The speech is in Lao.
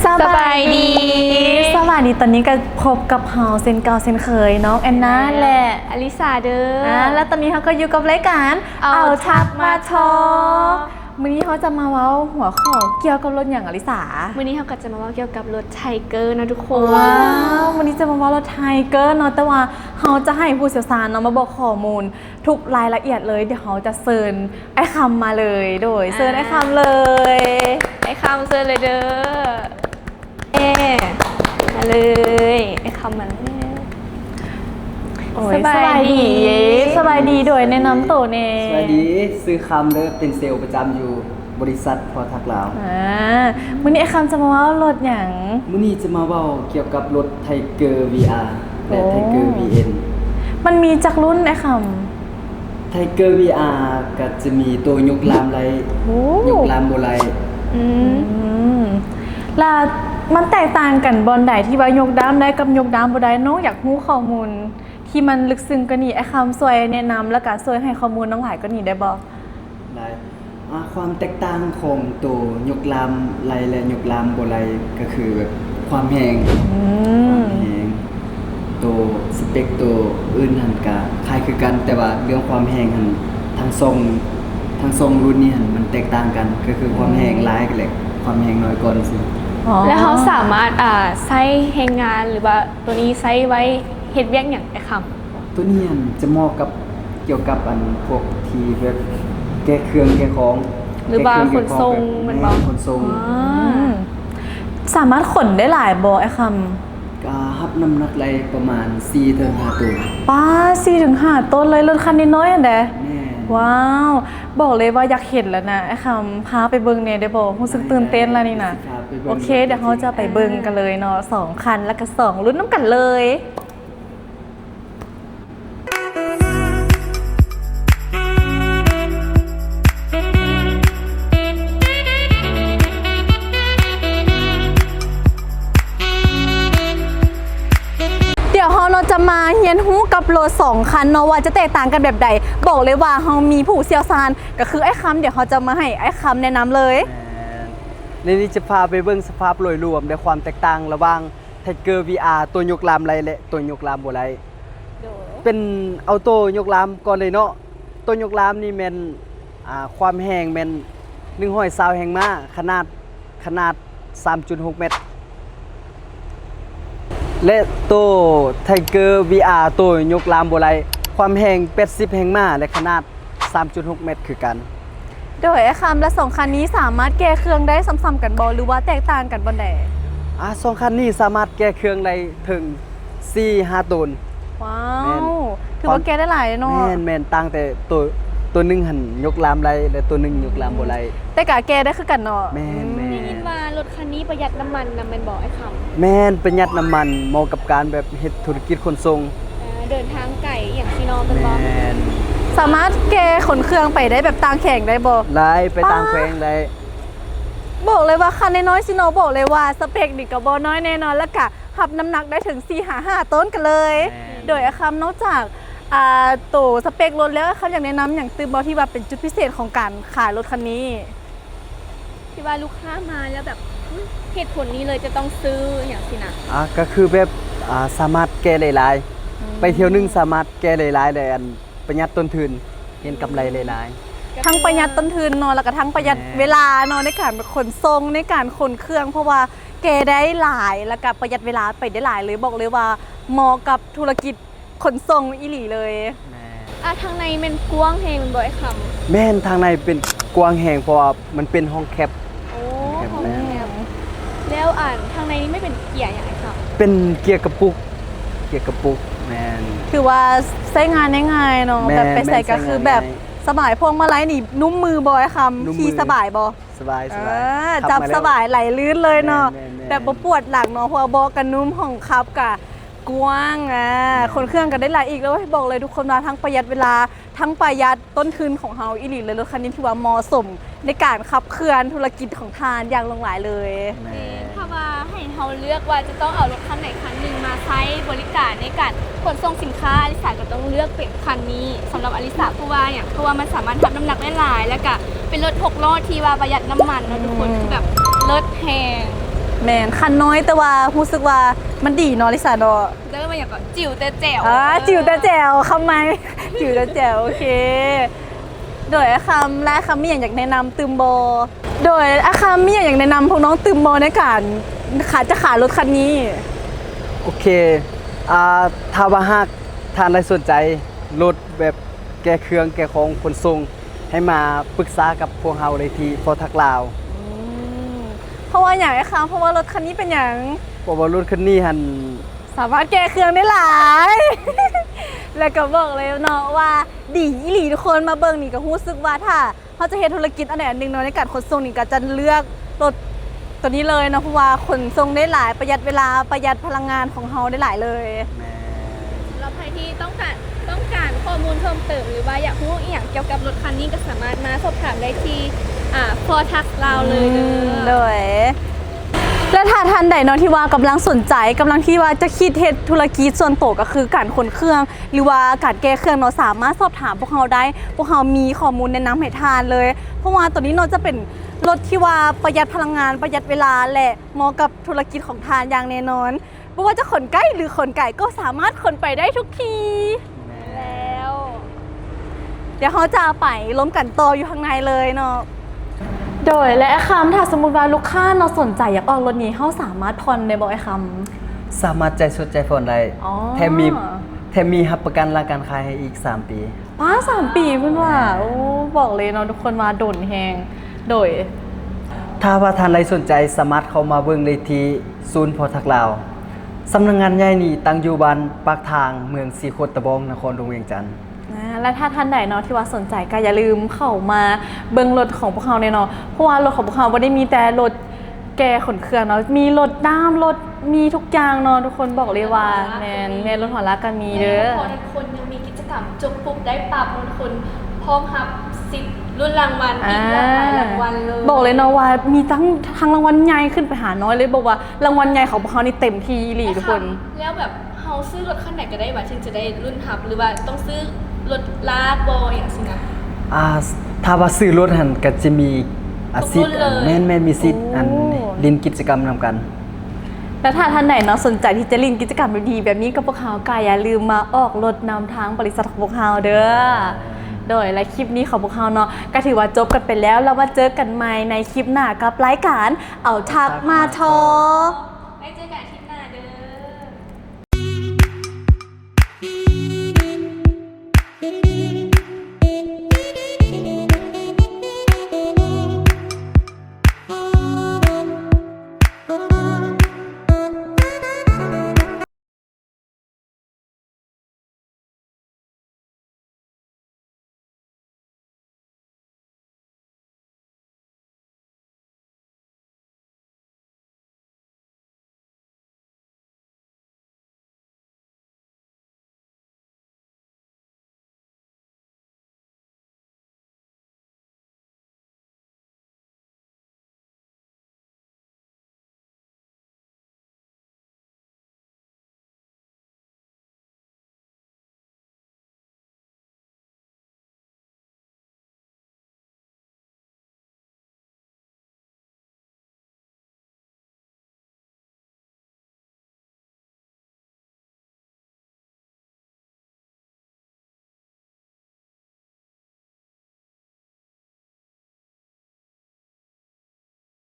ສະບາຍດີ ສະບາຍດີ ສະບາຍດີ ຕອນນີ້ກໍພົບກັບເຮົາເຊັ່ນເກົ່າເຊັ່ນເຄີຍ ນ້ອງແອນນາ ແລະ ອາລິສາເດີ ອາ ແລະ ຕອນນີ້ເຮົາກໍຢູ່ກັບລາຍການ ເອົາທັກມາທອກ ມື້ນີ້ເຮົາຈະມາເວົ້າຫົວຂໍ້ກ່ຽວກັບລົດຫຍັງ ອາລິສາ? ມື້ນີ້ເຮົາກໍຈະມາເວົ້າກ່ຽວກັບລົດໄທເກີເນາະທຸກຄົນ. ວ້າວ ມື້ນີ້ຈະມາເວົ້າລົດໄທເກີເນາະ ແຕ່ວ່າເຮົາຈະໃຫ້ຜູ້ຊ່ຽວຊານເນາະມາບອກຂໍ້ມູນ ທຸກລາຍລະອຽດເລີຍ. ດຽວເຮົາຈະເຊີນອ້າຍຄຳມາເລີຍ. ໂດຍ ເຊີນອ້າຍຄຳເລີຍ. ອ້າຍຄຳເຊີນເລີຍເດີ. ເອີ ມາເລີຍ ອ້າຍຄຳມາເລີຍ. ໂອ້ຍ ສະບາຍດີ ສະບາຍດີ ສະບາຍດີ ໂດຍ ແນະນຳໂຕແດ່. ສະບາຍດີ ຊື່ຄຳເດີ ເປັນເຊວປະຈຳຢູ່ ບໍລິສັດພໍທັກລາວ. ອາ ມື້ນີ້ອ້າຍຄຳຈະມາເວົ້າລົດຫຍັງ? ມື້ນີ້ຈະມາເວົ້າກ່ຽວກັບລົດໄທເກີ ວີອາ ແລະ ໂອ້ ໄທເກີ ວີເອັນ. ມັນມີຈັກລຸ້ນອ້າຍຄຳ? ໄທເກີ ວີອາ ກໍຈະມີໂຕຍົກລາມໄດ້ ໂອ້ ຍົກລາມບໍ່ໄດ້. ອືມ ອືມ ລະມັນແຕກຕ່າງກັນບ່ອນໃດ ທີ່ວ່າຍົກລາມໄດ້ກັບຍົກລາມບໍ່ໄດ້? ນ້ອງຢາກຮູ້ຂໍ້ມູນທີ່ມັນເລິກເຊິ່ງກວ່ານີ້ ອ້າຍຄຳຊ່ວຍແນະນຳ ແລ້ວກໍຊ່ວຍໃຫ້ຂໍ້ມູນນ້ອງຫຼາຍກວ່ານີ້ໄດ້ບໍ່? ໄດ້. ອາ ຄວາມແຕກຕ່າງຂອງໂຕຍົກລາມໄດ້ ແລະ ຍົກລາມບໍ່ໄດ້ ກໍຄືແບບຄວາມແຮງ ອືມ ຄວາມແຮງ ໂຕສະເປັກໂຕອື່ນຫັ້ນກະຄ້າຍຄືກັນ ແຕ່ວ່າເລື່ອງຄວາມແຮງຫັ້ນ ທັງສອງ ທັງສອງລຸ້ນນີ້ຫັ້ນ ມັນແຕກຕ່າງກັນ ກໍຄືຄວາມແຮງຫຼາຍ ແລະ ຄວາມແຮງນ້ອຍກ່ອນຊີ້. ອໍ ແລ້ວເຮົາສາມາດ ອ່າ ໃຊ້ແຮງງານ ຫຼືວ່າໂຕນີ້ໃຊ້ໄວ້ເຮັດວຽກຫຍັງອ້າຍຄຳ? ໂຕນີ້ຫັ້ນຈະເໝາະກັບ ກ່ຽວກັບອັນພວກທີ່ແບບແກ່ເຄື່ອງແກ່ຂອງ ຫຼືວ່າຂົນສົ່ງແມ່ນບໍ່? ແມ່ນ ຂົນສົ່ງ. ອໍ ອືມ ສາມາດຂົນໄດ້ຫຼາຍບໍ່ອ້າຍຄຳ? ກໍຮັບນ້ຳໜັກໄດ້ປະມານສີ່ເຖິງຫ້າໂຕນ. ປ້າ ສີ່ເຖິງຫ້າໂຕນເລີຍ ລົດຄັນນ້ອຍໆຫັ້ນເດ? ແມ່ນ. ວ້າວ ບອກເລີຍວ່າຢາກເຫັນແລ້ວນະ ອ້າຍຄຳ ພາໄປເບິ່ງແດ່ໄດ້ບໍ່? ຮູ້ສຶກຕື່ນເຕັ້ນແລ້ວນີ້ນະ. ໄດ້ ໄດ້ ຊິພາໄປເບິ່ງ. ໂອເຄ ດຽວເຮົາຈະໄປເບິ່ງກັນເລີຍເນາະ ສອງຄັນ ແລ້ວກໍສອງລຸ້ນນຳກັນເລີຍ. ດຽວເຮົາເນາະຈະມາຮຽນຮູ້ກັບລົດສອງຄັນເນາະ ວ່າຈະແຕກຕ່າງກັນແບບໃດ. ບອກເລີຍວ່າເຮົາມີຜູ້ຊ່ຽວຊານ ກໍຄືອ້າຍຄຳ. ດຽວເຮົາຈະມາໃຫ້ອ້າຍຄຳແນະນຳເລີຍ. ແມ່ນ. ນີ້ ນີ້ຈະພາໄປເບິ່ງສະພາບໂດຍລວມ ແລະ ຄວາມແຕກຕ່າງລະຫວ່າງ ໄທເກີ ວີອາ ໂຕຍົກລາມໄດ້ ແລະ ໂຕຍົກລາມບໍ່ໄດ້. ໂດຍ ເປັນເອົາໂຕຍົກລາມກ່ອນເລີຍເນາະ. ໂຕຍົກລາມນີ້ແມ່ນ ອ່າ ຄວາມແຮງແມ່ນໜຶ່ງຮ້ອຍຊາວແຮງມ້າ ຂະໜາດ ຂະໜາດສາມຈຸດຫົກແມັດ ແລະ ໂຕໄທເກີ ວີອາ ໂຕຍົກລາມບໍ່ໄດ້ ຄວາມແຮງແປດສິບແຮງມ້າ ແລະ ຂະໜາດ ສາມຈຸດຫົກແມັດຄືກັນ. ໂດຍ ອ້າຍຄຳ ແລະ ສອງຄັນນີ້ສາມາດແກ້ເຄື່ອງໄດ້ສ່ຳໆກັນບໍ່ ຫຼືວ່າແຕກຕ່າງກັນບ່ອນໃດ? ອາ ສອງຄັນນີ້ສາມາດແກ້ເຄື່ອງໄດ້ເຖິງສີ່ຫ້າໂຕນ. ວ້າວ ແມ່ນ ຖືວ່າແກ້ໄດ້ຫຼາຍເນາະ. ແມ່ນໆ ຕ່າງແຕ່ໂຕ ໂຕໜຶ່ງຫັ້ນຍົກລາມໄດ້ ແລະ ໂຕໜຶ່ງຍົກລາມບໍ່ໄດ້. ແຕ່ກະແກ້ໄດ້ຄືກັນເນາະ. ແມ່ນໆ ໄດ້ຍິນວ່າລົດຄັນນີ້ປະຢັດນ້ຳມັນນຳແມ່ນບໍ່ອ້າຍຄຳ? ແມ່ນ ປະຢັດນ້ຳມັນ ເໝາະກັບການແບບເຮັດທຸລະກິດຂົນສົ່ງ. ເດີນທາງໄກອີ່ຫຍັງຊີ້ເນາະ ແມ່ນບໍ່? ແມ່ນ. ສາມາດແກ່ຂົນເຄື່ອງໄປໄດ້ແບບຕ່າງແຂວງໄດ້ບໍ່? ໄດ້ ໄປຕ່າງແຂວງໄດ້. ບອກເລີຍວ່າຄັນນ້ອຍໆຊີ້ເນາະ ບອກເລີຍວ່າສະເປັກນີ້ກໍບໍ່ນ້ອຍແນ່ນອນ ແລ້ວກະຮັບນ້ຳໜັກໄດ້ເຖິງສີ່ຫາຫ້າໂຕນກັນເລີຍ. ແມ່ນ. ໂດຍອ້າຍຄຳ ນອກຈາກ ອ່າ ໂຕສະເປັກລົດແລ້ວ ອ້າຍຄຳຢາກແນະນຳຫຍັງຕື່ມບໍ່ ທີ່ວ່າເປັນຈຸດພິເສດຂອງການຂາຍລົດຄັນນີ້? ທີ່ວ່າລູກຄ້າມາແລ້ວແບບ ອຸ້ຍ ເຫດຜົນນີ້ເລີຍຈະຕ້ອງຊື້ຫຍັງຊີ້ນະ. ອາ ກໍຄືແບບ ອາ ສາມາດແກ່ໄດ້ຫຼາຍ. ອືມ. ໄປທ່ຽວໜຶ່ງສາມາດແກ່ໄດ້ຫຼາຍ ແລະ ອັນປະຢັດຕົ້ນທຶນ ເຫັນກຳໄລໄດ້ຫຼາຍ. ອືມ. ທັງປະຢັດຕົ້ນທຶນເນາະ ແລ້ວກໍທັງປະຢັດ ແມ່ນ ເວລາເນາະ ໃນການຂົນສົ່ງ ໃນການຂົນເຄື່ອງ ເພາະວ່າແກ່ໄດ້ຫຼາຍ ແລ້ວກໍປະຢັດເວລາໄປໄດ້ຫຼາຍເລີຍ. ບອກເລີຍວ່າເໝາະກັບທຸລະກິດ ຂົນສົ່ງອີ່ຫຼີເລີຍ. ແມ່ນ. ອ່າ ທາງໃນແມ່ນກວ້າງແຮງແມ່ນບໍ່ອ້າຍຄຳ? ແມ່ນ ທາງໃນເປັນກວ້າງແຮງ ເພາະວ່າມັນເປັນຫ້ອງແຄບ. ໂອ້ ຫ້ອງແຄບ ຫ້ອງແຄບ. ແມ່ນ. ແລ້ວ ອັນ ທາງໃນນີ້ແມ່ນເປັນເກຍຫຍັງອ້າຍຄຳ? ເປັນເກຍກະປຸກ ເກຍກະປຸກ. ແມ່ນ. ຖືວ່າໃຊ້ງານໄດ້ງ່າຍເນາະ. ແມ່ນ. ແບບໄປໃສກໍຄືແບບ ແມ່ນ ໃຊ້ງານງ່າຍ ສະບາຍ. ພວງມາໄລນີ້ນຸ້ມມືບໍ່ອ້າຍຄຳ? ນຸ້ມມື. ຂີ່ສະບາຍບໍ່? ສະບາຍ ສະບາຍ. ເອີ ຈັບສະບາຍ ໄຫຼລື່ນເລີຍເນາະ. ແມ່ນໆໆ. ແບບບໍ່ປວດຫຼັງເນາະ ເພາະວ່າເບາະກໍນຸ້ມ ຫ້ອງຂັບກໍກວ້າງ. ອາ ແມ່ນ. ຂົນເຄື່ອງກໍໄດ້ຫຼາຍອີກ. ໂອ້ຍ ບອກເລີຍທຸກຄົນວ່າທັງປະຢັດເວລາ ທັງປະຢັດຕົ້ນທຶນຂອງເຮົາອີ່ຫຼີເລີຍ. ລົດຄັນນີ້ຖືວ່າເໝາະສົມໃນການຂັບເຄື່ອນທຸລະກິດຂອງທ່ານຢ່າງຫຼວງຫຼາຍເລີຍ. ແມ່ນ. ແມ່ນ. ຖ້າວ່າໃຫ້ເຮົາເລືອກວ່າຈະຕ້ອງເອົາລົດຄັນໃດຄັນໜຶ່ງມາໃຊ້ບໍລິການໃນການຂົນສົ່ງສິນຄ້າ ອາລິສາກໍຕ້ອງເລືອກເປັນຄັນນີ້. ສຳລັບອາລິສາ ເພາະວ່າຫຍັງ? ເພາະວ່າມັນສາມາດຮັບນ້ຳໜັກໄດ້ຫຼາຍ ແລ້ວກະເປັນລົດຫົກລໍ້ທີ່ວ່າປະຢັດນ້ຳມັນເນາະທຸກຄົນ. ອືມ. ຄືແບບເລີດແຮງ. ແມ່ນ ຄັນນ້ອຍ ແຕ່ວ່າຮູ້ສຶກວ່າມັນດີເນາະ ລິສາເນາະ. ເລີ່ມມາຫຍັງກ່ອນ? ຈິ້ວແຕ່ແຈ່ວ. ອ່າ ຈິ້ວແຕ່ແຈ່ວ ຄຳໃໝ່ ຈິ້ວແຕ່ແຈ່ວ ໂອເຄ. ໂດຍ ອ້າຍຄຳ ແລະ ອ້າຍຄຳມີຫຍັງຢາກແນະນຳຕື່ມບໍ່? ໂດຍ ອ້າຍຄຳມີຫຍັງຢາກແນະນຳພວກນ້ອງຕື່ມບໍ່ ໃນການ ຂາ ຈະຂາຍລົດຄັນນີ້? ໂອເຄ ອ່າ ຖ້າວ່າຫາກທ່ານໃດສົນໃຈລົດແບບແກ້ເຄື່ອງແກ້ຂອງຂົນສົ່ງ ໃຫ້ມາປຶກສາກັບພວກເຮົາໄດ້ທີ່ Ford Truck ລາວ. ອືມ ເພາະວ່າຫຍັງອ້າຍຄຳ? ເພາະວ່າລົດຄັນນີ້ເປັນຫຍັງ? ເພາະວ່າລົດຄັນນີ້ຫັ້ນ ສາມາດແກ້ເຄື່ອງໄດ້ຫຼາຍ ແລ້ວກໍບອກເລີຍເນາະວ່າດີອີ່ຫຼີ ທຸກຄົນມາເບິ່ງນີ້ກໍຮູ້ສຶກວ່າ ຖ້າເຮົາຈະເຮັດທຸລະກິດອັນໃດອັນໜຶ່ງເນາະ ໃນການຂົນສົ່ງນີ້ ກໍຈະເລືອກລົດໂຕນີ້ເລີຍເນາະ ເພາະວ່າຂົນສົ່ງໄດ້ຫຼາຍ ປະຢັດເວລາ ປະຢັດພະລັງງານຂອງເຮົາໄດ້ຫຼາຍເລີຍ. ແມ່ນ. ສຳລັບໃຜທີ່ຕ້ອງການ ຕ້ອງການຂໍ້ມູນເພີ່ມເຕີມ ຫຼືວ່າຢາກຮູ້ອີ່ຫຍັງກ່ຽວກັບລົດຄັນນີ້ ກໍສາມາດມາສອບຖາມໄດ້ທີ່ ອ່າ Ford Truck ລາວເລີຍເດີ. ອືມ ໂດຍ ແລະ ຖ້າທ່ານໃດເນາະ ທີ່ວ່າກຳລັງສົນໃຈ ກຳລັງທີ່ວ່າຈະຄິດເຮັດທຸລະກິດສ່ວນໂຕ ກໍຄືການຂົນເຄື່ອງ ຫຼືວ່າການແກ້ເຄື່ອງເນາະ ສາມາດສອບຖາມພວກເຮົາໄດ້ ພວກເຮົາມີຂໍ້ມູນແນະນຳໃຫ້ທ່ານເລີຍ ເພາະວ່າໂຕນີ້ເນາະ ຈະເປັນລົດທີ່ວ່າປະຢັດພະລັງງານ ປະຢັດເວລາ ແລະ ເໝາະກັບທຸລະກິດຂອງທ່ານຢ່າງແນ່ນອນ. ບໍ່ວ່າຈະຂົນໃກ້ ຫຼື ຂົນໄກ ກໍສາມາດຂົນໄປໄດ້ທຸກທີ່. ແມ່ນແລ້ວ. ດຽວເຮົາຈະໄປລົມກັນຕໍ່ຢູ່ຂ້າງໃນເລີຍເນາະ. ໂດຍ ແລະ ອ້າຍຄຳ ຖ້າສົມມຸດວ່າລູກຄ້າເນາະ ສົນໃຈຢາກອອກລົດນີ້ ເຮົາສາມາດຜ່ອນໄດ້ບໍ່ອ້າຍຄຳ? ສາມາດຈ່າຍສົດຈ່າຍຜ່ອນໄດ້. ອໍ ແຖມມີ ແຖມມີຮັບປະກັນຫຼັງການຂາຍໃຫ້ອີກສາມປີ. ປ້າ ສາມປີເພິ່ນວ່າ. ແມ່ນ. ໂອ້ ບອກເລີຍເນາະທຸກຄົນວ່າດົນແຮງ. ໂດຍ ຖ້າວ່າທ່ານໃດສົນໃຈ ສາມາດເຂົ້າມາເບິ່ງໄດ້ທີ່ສູນ Ford Truck ລາວ. ສຳນັກງານໃຫຍ່ນີ້ຕັ້ງຢູ່ບ້ານປາກທາງ ເມືອງສີໂຄດຕະບອງ ນະຄອນຫຼວງວຽງຈັນ. ອ່າ ແລະ ຖ້າທ່ານໃດເນາະ ທີ່ວ່າສົນໃຈ ກໍຢ່າລືມເຂົ້າມາເບິ່ງລົດຂອງພວກເຮົາແນ່ເນາະ ເພາະວ່າລົດຂອງພວກເຮົາບໍ່ໄດ້ມີແຕ່ລົດ ແກ່ຂົນເຄື່ອງເນາະ ມີລົດນ້ຳ ລົດ ມີທຸກຢ່າງເນາະ ທຸກຄົນ ບອກເລີຍວ່າ ແມ່ນ ແມ່ນ ລົດຫົວລາກກໍມີເດີ. ແມ່ນ ທຸກຄົນຍັງມີກິດຈະກຳຈົກປຸບໄດ້ປັບເນາະ ທຸກຄົນ ພ້ອມຮັບສິດລຸ້ນລາງວັນອີກຫຼາກຫຼາຍລາງວັນເລີຍ. ບອກເລີຍເນາະວ່າມີທັງ ທັງລາງວັນໃຫຍ່ຂຶ້ນໄປຫານ້ອຍເລີຍ ບອກວ່າລາງວັນໃຫຍ່ຂອງພວກເຮົານີ້ເຕັມທີ່ອີ່ຫຼີ ທຸກຄົນ. ແລ້ວແບບ ເຮົາຊື້ລົດຄັນໃດກໍໄດ້ຫວາ ເຖິງຈະໄດ້ລຸ້ນຮັບ ຫຼືວ່າຕ້ອງຊື້ລົດລາກບໍ່ ຫຍັງຊີ້ນະ? ອ່າ ຖ້າວ່າຊື້ລົດຫັ້ນກໍຈະມີ ອ່າ ສິດ ແມ່ນໆ ມີສິດ ໂອ້ ອັນຫຼິ້ນກິດຈະກຳນຳກັນ. ແລະ ຖ້າທ່ານໃດເນາະ ສົນໃຈທີ່ຈະຫຼິ້ນກິດຈະກຳດີໆແບບນີ້ກັບພວກເຮົາ ກໍຢ່າລືມມາອອກລົດນຳທາງບໍລິສັດຂອງພວກເຮົາເດີ. ໂດຍ ແລະ ຄລິບນີ້ຂອງພວກເຮົາເນາະ ກໍຖືວ່າຈົບກັນໄປແລ້ວ ແລ້ວມາເຈີກັນໃໝ່ໃນຄລິບໜ້າກັບລາຍການ ເອົາທັກມາທອງ.